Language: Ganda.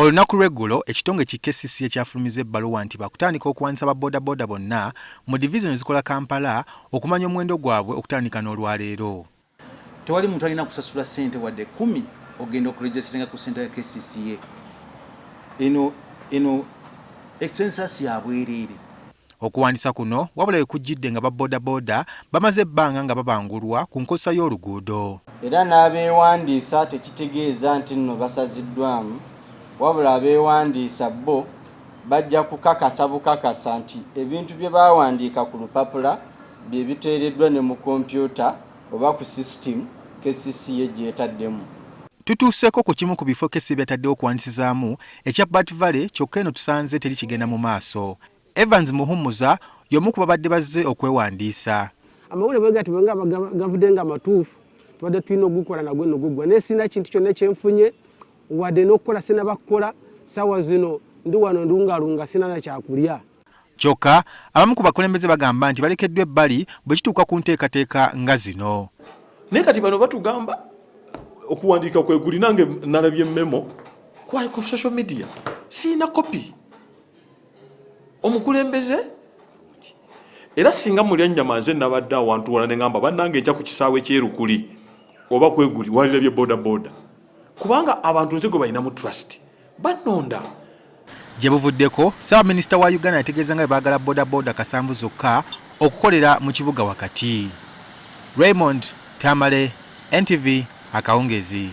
Olunaku lw'eggulo, ekitongole ki KCCA kyafulumizza ebbaluwa nti baakutandika okuwandiisa ba bodaboda bonna mu divizoni ezikola Kampala okumanya omuwendo gwabwe okutandika n'olwaleero. Tewali muntu alina kusasula ssente wadde kkumi okugenda okuregisteringa ku center ya KCCA. Eno eno census ya bwereere. Okuwandiisa kuno wabula we kujjidde nga ba bodaboda bamaze ebbanga nga babangulwa ku nkozesa y'oluguudo. Era n'abeewandiisa tekitegeeza nti nno basaziddwamu wabula abeewandiisa bbo bajja kukakasa bukakasa nti ebintu bye baawandiika ku lupapula bye biteereddwa ne mu kompyuta oba ku system kcca gy'etaddemu. Tutuuseeko ku kimu ku bifo KCCA byataddewo okuwandisizaamu ekya Bat Valley kyokka eno tusanze teri kigenda mu maaso. Evans Muhumuza y'omu ku babadde bazze okwewandiisa. Amawulire bwe gati bwe nga gavudde nga matuufu tubadde tulina ogukola nagwo no guggwa naye sirina kintu kyonna kyenfunye wadde n'okukola sinaba kukola saawa zino ndi wano ndungalunga sirina na kyakulya. Kyokka abamu ku bakulembeze bagamba nti balekeddwa ebbali bwe kituuka ku nteekateeka nga zino. Naye kati bano batugamba okuwandiika kweguli nange nalabye memo kwali ku social media siina kopi omukulembeze era singa mulya nyama nze nabadde awantu wona nengamba bannange nkya ku kisaawe kyerukuli oba kweguli walirabye boda boda kubanga abantu nze gwe balinamu trust banonda. Gye buvuddeko, Ssaabaminisita wa Uganda yategeeza nga bwe baagala bodaboda kasanvu zokka okukolera mu kibuga wakati. Raymond Tamale, NTV, akawungeezi.